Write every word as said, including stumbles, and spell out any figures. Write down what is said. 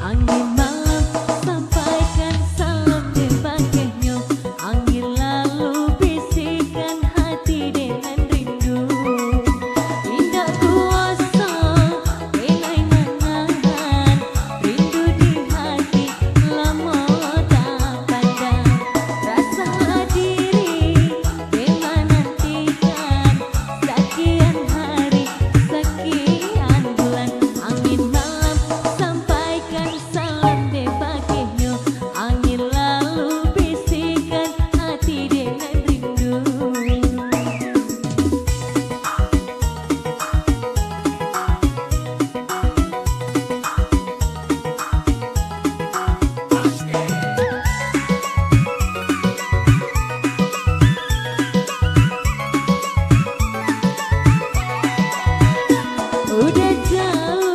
Angin malam, sampaikan salam dek bagehnyo. Angin lalu bisikan hati dek nan rindu. Indak kuaso elai manahan, rindu di hati lamo tak pandang. Rasalah diri dek manantikan, sakian hari, sakian bulan. Angin malam, sampaikan salam dek bagehnyo. Angin lalu bisikan hati dek nan rindu. Udah jauh